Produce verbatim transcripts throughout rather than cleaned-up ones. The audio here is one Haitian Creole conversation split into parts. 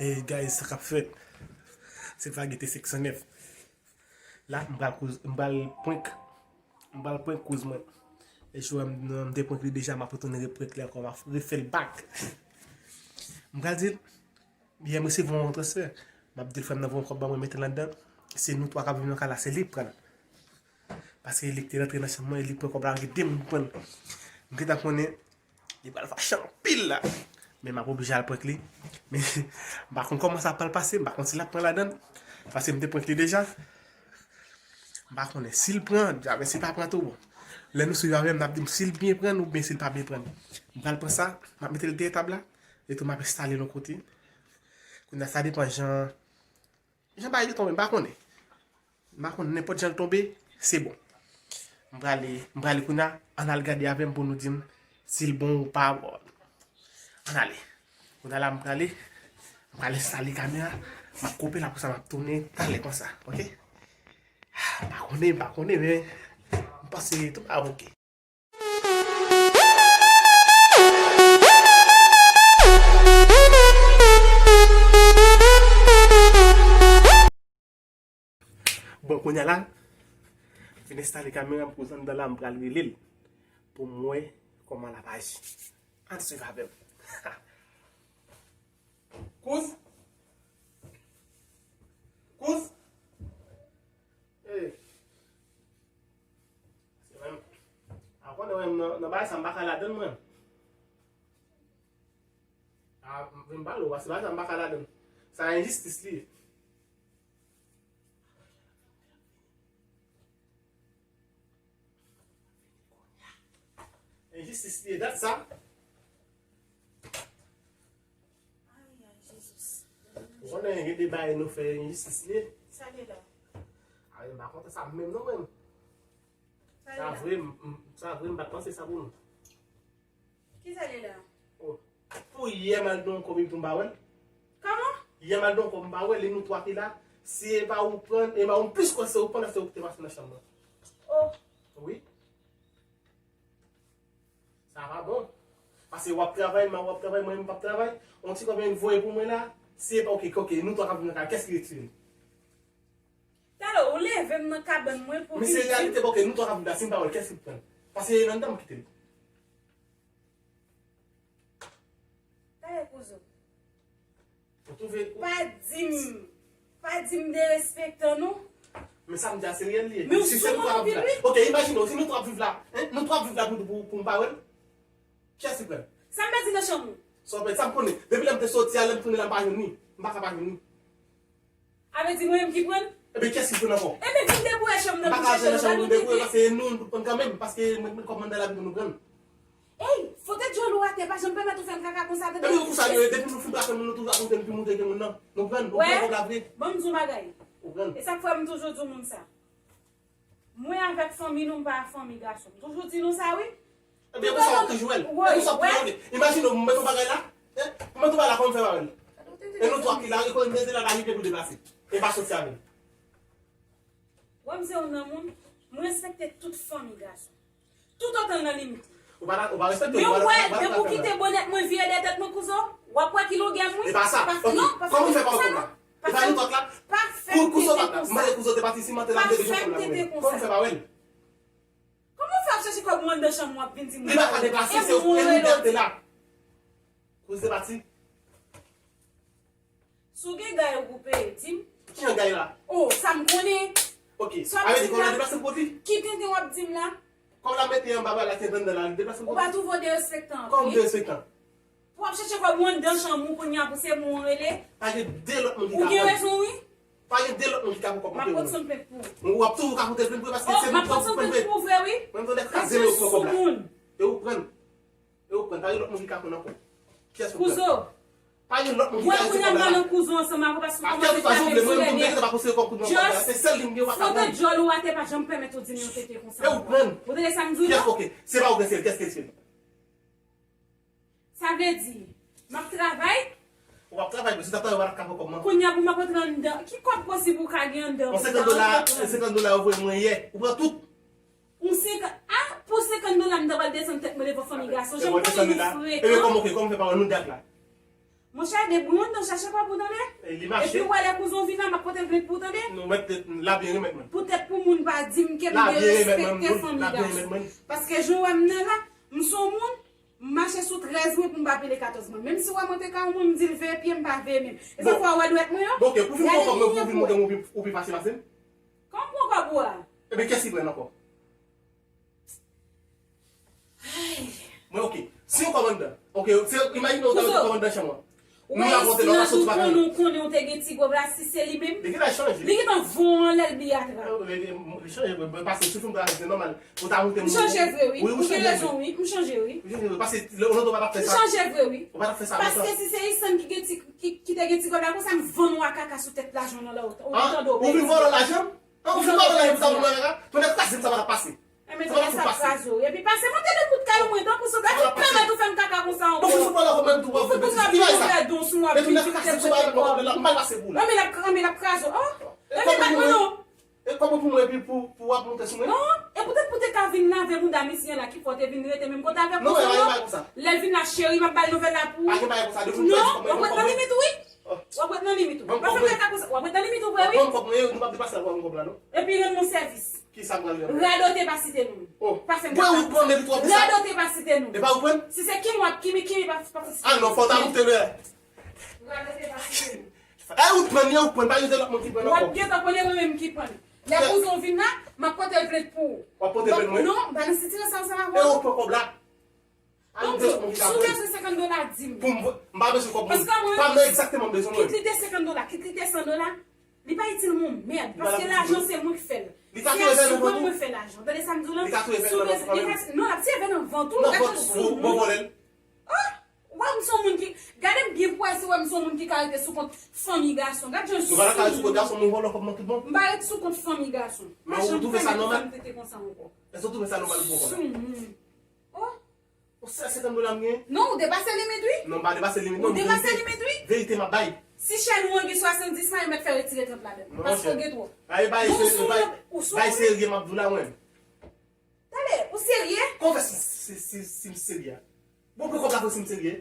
Hey guys, sa k ap fèt? Se Vagete senk san nèf. La, m pral kouz, m pral prank, m pral prank kouz mwen. E jwè m, m te prank li deja, m ap retounen reprank li ankò, m ap refè l back. M pral di l, yè m resevwa yon transfè. M ap di l frè m nan voye yon kòb ban mwen, mete l anndan. Se nou twa k ap viv nan kay la, se li k pran l. Paske li te rantre nan chanm mwen, li pran kòb la, rete m pran l. M gentan konnen li pral fache anpil la. Men m ap oblije al prank li. Men m pa konn kòman sa pral pase, m pa konn si l ap pran ladann. Paske m te prank li deja. M pa konnen si l pran, avè si l pa pran tou bon. Lè nou swiv avè m, n ap di m si l byen pran l oubyen si l pa byen pran l. M pral pran sa, m ap mete l dèyè tab la, epi tou m ap enstale l yon kote. Kounye a sa depann jan Jan bagay yo tonbe, m pa konnen. M pa konnen, nenpòt jan l tonbe, se bon. M prale, m prale kounye a, ann al gade avè m pou nou di m si l bon ou pa bon. Ann ale. Kounye a la, m prale, m prale enstale kamera, m ap koupe l, apre sa m ap tounen talè konsa, oke? M pa konnen, m pa konnen, men m panse tout bagay oke. Bon, kounye a la, m fin enstale kamera m, kouz anndan la, m pral rele l pou m wè kòman l ap aji. Ann swiv avè m. Kouz? Kouz? Ey. Se menm. A konnen menm nan, nan bagay sa m pa ka ladann mwen. A, m vin pale w, paske bagay sa m pa ka ladann. Sa enjistis li ye. Enjistis li ye, dat sa. Ay, ay, Jezi. Ou konnen gen de bagay nou fè enjistis li ye. Sa li la? A, m pa kontan sa menm non, menm. Sa li la? Sa vre, m, m, sa vre, m pa t panse sa pou nou. Kisa li la? Oh. Pou yè m al nan yon kòb epi tou m pa wè l. Kòman? Yè m al nan yon kòb m pa wè l, e nou twa ki la. Si e pa ou pran, e pa ou m plis kwè se ou pran, se ou ki te pase nan chanm nan. Oh. Wi. Sa pa bon. Paske w ap travay, m ap travay, mwen menm m p ap travay. On ti kòb yo voye pou mwen la. Si e pa oke, oke, nou twa k ap viv nan kay, kiyès ki retire l? Talè, ou leve m nan kabann mwen pou vin di m. Men se reyalite, oke, nou twa k ap viv la, si m pa wè l, kiyès ki pran l? Paske e anndan m kite l. Talè, kouzen. Ou twouve ou... Pa di m, pa di m derespektan non. Men sa m di a se reyèl li ye. Men ou soumoun anpil wi. Oke, imajine w, si nou twa ap viv la, en, nou twa ap viv la pou, pou, pou m pa wè l? Kiyès ki pran l? Sa m pèdi nan chanm ou? Sa w pèdi, sa m konnen. Depi lè m te soti a, lè m tounen la, m pa jwenn li. M pa ka pa jwenn li. A vle di mwen menm ki pran l? Ebyen, kiyès ki pran l ankò? Ebyen, vin deboure chanm nan pou chèche l, pa nou kite. M pa ka al nan chanm ou deboure, paske nou, nou tout pran kanmenm, paske mwen, mwen kòm manda lavi pou nou pran l. Ey, fout tèt djòl ou atè, pa janm pèmèt ou fè m kaka konsa, tande? Ebyen, pou sa nou ye, depi nou fin trase moun, nou toujou ap monte, nou pi monte ke moun nan. Nou pran l, nou pran kòb la vre. Ban m di w yon bagay. Ou pran l. E sa k fè m toujou di w moun sa. Mwen avèk fanmi nou, m pa fanmi gason. M toujou di nou sa, wi. Ebyen, pou sa w ap toujou wè l. E pou sa w ap toujou wè l. Imajine w, m met yon bagay la. En? Pou m met yon bagay la, kòman m fè pa wè l? E nou twa ki la, e kote m te la, la rive pou deplase. E pa soti avè l. Wè m se yon granmoun, m respekte tout fanmi gason. Toutotan l nan limit li. Ou pa, ou pa respekte, ou pa, ou pa respekte. Men w wè, depi w kite bonèt mwen vire dèyè tèt mwen, kouzen, w ap wè ki longè m, wi. E pa sa. Oke, kòman w fè pa wè kòb la? E pa nou twa k la? Hein? Pou, pou sa w t ap la. M mande kouzen te pati, si m antre la, m te bezwen kòb la pou mwen. Kòman w fè pa wè l? Kòman w fè ap chèche kòb ou anndan chanm ou ap vin di m? Li pa ka deplase, se ou, e nou dèyè te la. Kouzen te pati. Si w gen gay ou pou peye, di m. Ki jan gay la? Oh, sa m konnen. Oke. Sa w ap di m la? Ki tenten w ap di m la? Kòb la mete anba bra la, se anndan la, li deplase l. Ou pa twouve w derespektan anpil? Kòman m derespektan? Pou w ap chèche kòb ou anndan chanm ou kounye a pou se moun w rele? Pa gen de lòt moun ki ka pran. Ou gen rezon wi. Pa gen de lòt moun ki ka pran kòb mwen. M ap kontinye plenn pou ou. W ap toujou ka kontinye plenn pou mwen paske se nou k pran pou plenn vre. Mwen m tande kraze men yo pran kòb la. E ou pran l. E ou pran l. Pa gen lòt moun ki ka pran l ankò. Kiyès ou pran? Kouzen. Pa gen lòt moun ki ka retire kòb la. Mwen kounye a m nan kouzen ansanm avè w paske ou kòmanse fè avèk zilè. Just fout tèt djòl ou atè, pa janm pèmèt ou di m yon tenten konsa. E ou pran l. Ou tande sa m di w la? Kiyès, oke. Se pa ou k retire l, kiyès ki retire l? Sa vle di, m ap travay. Ou p ap travay, men si w t ap travay, ou pa t ap ka pran kòb mwen. Kounye a pou m ap antre anndan, ki kòb posib ou ka gen anndan? Bon, senkant dola, senkant dola yo voye mwen yè. Ou pran tout. Yon senkant, a, pou senkant dola, m ta pral desann tèt mwen devan fanmi gason. Jan m konnen nou freka. Ebyen, kòman, oke, kòman fè pa wè nou dat la? Monchè, debouye w anndan, chache pa pou tande. E li mache. Epi ou wè lè kouzen w vin la, m ap pote l plent pou w tande. Nou mèt, l ap byen remèt mwen. Poutèt pou moun pa di m ke m derespekte fanmi gason. Paske jan w wè m nan la, m se yon moun, m mache sou trèz mwen pou m pa pile katòz mwen. Menm si w wè mwen te ka yon moun, m di l veye pye, m pa veye men m. E sa fè w wè dwèt mwen yo? Bon, ok, pou fin pran kòb mwen, pou fin montre m ou pi, ou pi fasil pase m? Kòman m pran kòb ou a? Ebyen, kiyès ki pran l ankò? Mwen, ok. Si yon kòmandan, ok, se, imajine w ta mete kòmandan chanm an. Ou wè, si nan tou konnen w konnen w te gen ti gòb la, si se li menm, li gentan chanje. Li gentan voye w anlè l biyatra. Li chanje vre, mwen pase sou fim travay, se nòmal. Ou ta moute moun. Li chanje vre, wi. Ou gen rezon, wi. M chanje, wi. Ou chanje vre, paske lè, lontan ou pa t ap fè sa. M chanje vre, wi. Ou pa t ap fè sa lontan. Paske si se Isan ki gen ti, ki, ki te gen ti gòb la konsa, m vann ou a kaka sou tèt lajan w nan la, ou, ou tande w. Ou vin vòlò lajan? An, ou fin pale la, sa pou mwen la. Tonnè kraze m, sa pa t ap pase. Enben, tonnè sa kraze w. Epi pase monte de kout kay ou mwen, tankou sou gad, ki pèmèt ou fè m kaka konsa ankò. Ou fout pran la kòm menm tou, ou fout pran la kòm menm tou. Epi tonnè kraze m, sa pa t ap pase pou la, m mal pase pou la. Anben, l ap, anben, l ap kraze w. Oh! Epi pa pran non. E kòman pou mwen, epi pou, pou w ap monte sou mwen? Non, e poutèt pou te ka vin lave mouda misye an la, ki fè w te vin rete menm kote avè m. Non, e pa gen bagay konsa. Lè l vin la, cheri, m ap ba l nouvèl la pou ou. Pa gen bagay konsa, depi m pèdi kòb mwen, w ap ret nan limit ou, wi. W ap ret nan limit ou. W ap fè kaka konsa. W ap ret nan limit ou vre, wi. Ban m kòb mwen, nou p ap depase la pou ban m kòb la, non. Epi rann mwen sèvis. Kisa m pral rann? Radote pa site non m. Oh. Pase m kaka. Radote pa site non m. E pa ou pran? Si se Kim w ap Kimi, Kimi pa, pa site. Ah non, fò w ta moute lè. Radote pa site non m. E ou t pran, e ou t pran, pa gen lòt moun ki pran ankò. W ap gentan konnen mwen menm ki pran. Lè kouzen w vin la, m ap pote l plent pou ou. W ap pote plent mwen? Non, m pa nan sitirans ansanm avè w. E ou pran kòb la? Donk, si w bezwen senkant dola, di m. Pou m, m pa bezwen kòb moun. Paske mwen, pa nan egzakteman m bezwen mwen. Kit li te senkant dola, kit li te san dola, li pa itil mwen yon mèd. Paske lajan se mwen k fè l. Se a sou kò mwen fè lajan. Tande sa m di w lan? Si w bezwen, li pa, non, l ap tire vè nan vant ou, gade yon sou moun. Bon, bon, bon, bon. Oh! Ou wè m se yon moun ki, gade m byen pou wè si w wè m se yon moun ki ka rete sou kont fanmi gason. Gad jan sou moun. Nou pa ta ka rete sou kont gason, nou vòlò kòb nan tout bon. M pa ret sou kont fanmi gason. Men ou twouve sa nòmal? Pa janm fè m tete konsa ankò. Èske w twouve sa nòmal pou w kòb la? Sou moun. Oh! Ou se senkant dola m gen? Non, ou depase limit, wi. Non, m pa depase limit, non. Ou depase limit, wi. Verite m ap bay. Si chèn ou an gen swasanndis la, yo mèt fè retire trant ladan l. Paske w gen twòp. Bay, bay, bay, serye m ap di w la, mwen. Tande, ou serye? Kòman fè si, si, si, si m serye a? Bon, pou kòb la pou si m serye?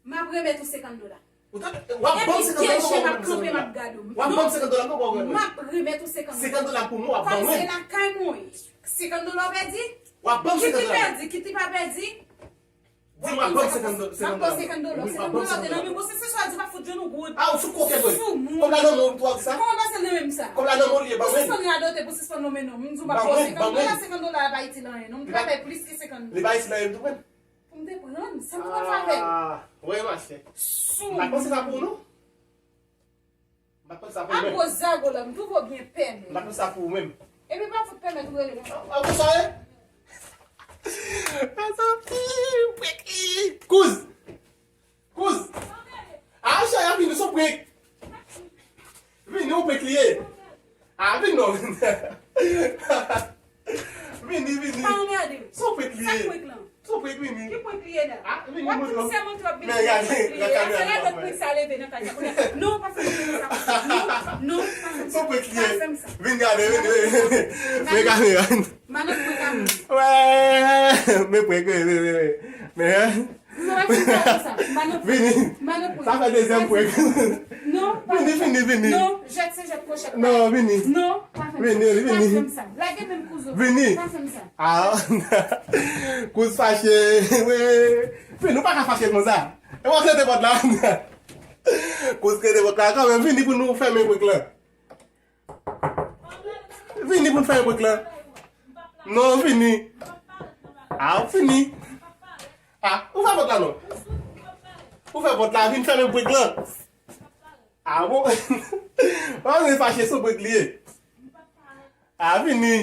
M ap remèt ou senkant dola. Ou tande? W ap ban m senkant dola, m ap kanpe, m ap gade w. W ap ban m senkant dola, m ap remèt ou senkant dola. Senkant dola pou mwen, w ap ban mwen. Kòm se lakay mwen ye. Senkant dola w pèdi? W ap ban m senkant dola. Kit li pèdi, kit li pa pèdi. Di m w ap ban m senkant dola. M ap ban w senkant dola. Senkant dola te nan men mwen, se swa di w pa fout jwenn yon goud. Ah, ou fout kokenn, wi. Sou moun. Kòb la nan men w, tou w ap di sa? Kòman w pase l nan men m sa? Kòb la nan men w, li ye, ban mwen. Pou sispann radote, pou sispann lonmen non m. M di w m ap ba w senkant dola, senkant dola a pa itil anyen non. M te ka pèdi plis ke senkant dola. Li pa itil anyen, m tou pran. Pou m te pran, sa m te konn fè avè l. Ah, wè, machè. Sou. M pa t panse sa pou ou, non. M pa t panse sa pou ou menm. A gwo zago la, m twouve w byen pèmè. M pa t panse sa pou ou menm. Epi pa fout pèmèt ou rele m. A, a, konsa, e? Sa pwek, pwek, kouz. Kouz. A, chè, a vini, se yon pwek. Vini, yon pwek li ye. A, vini non. Vini, vini. Pa anmède m. Se yon pwek li ye. Sa k pwek lan? Se yon pwek, vini. Ki pwek li ye la? A, vini, w ap fin sèman twòp, vini. Men gade, gade kamera. Afè la, lòt pwek sa leve nan kay sa kounye a. Non, pa fè m sa. Non, non, pa fè m sa. Se yon pwek li ye. Pa fè m sa. Vin gade, vini, vini. Men kamera. Manan pwek a moun. Wè, men pwek, men, men, men. Vini. Sa fè dezyèm prank. Non, vini, vini, vini. Non, jèt se jèt, kwochèt. Non, vini. Non, pa fè m sa. Vini, vini. Pa fè m sa. Lage men m, kouz. Vini. Pa fè m sa. Ah. Kouz fache. Wi. Vini, ou pa ka fache konsa. E w ap rete pòt la. Kouz rete pòt la kanmenm. Vini pou nou fèmen prank lan. Vini pou n fè yon prank lan. Non, vini. A, ou fini. A, ou fè pòt la non. Ou fè pòt la, vin fèmen prank lan. A, bon. Pa vin fache, se yon prank li ye. A, vini.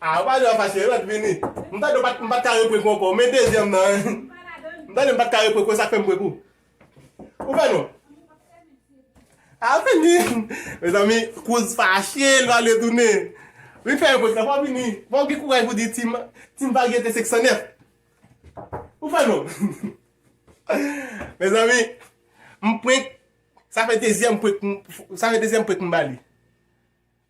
A, ou pa dwe fache, lòt vini. M tande w pa t, m pa t ka reprank ou ankò, men dezyèm nan. M tande m pa t ka reprank ou, sa k fè m prank ou. Ou fè non. A, vini. Mezanmi, kouz fache, l pral retounen. Vin fè yon prank la, fò w vini. Fò w gen kouraj pou di team, team Varyete senk san nèf. Ou fè non. Mezanmi, m prank, sa fè dezyèm prank m, sa fè dezyèm prank m ba li.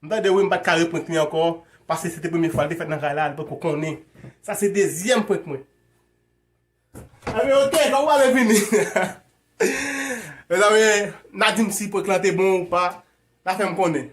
M tande wi, m pa t ka reprank li ankò, paske se te premye fwa l te fèt nan kay la, li poko konnen. Sa se dezyèm prank mwen. Mezanmi, ok, kòman w ale vini? Mezanmi, n a di m si prank lan te bon ou pa. N a fè m konnen.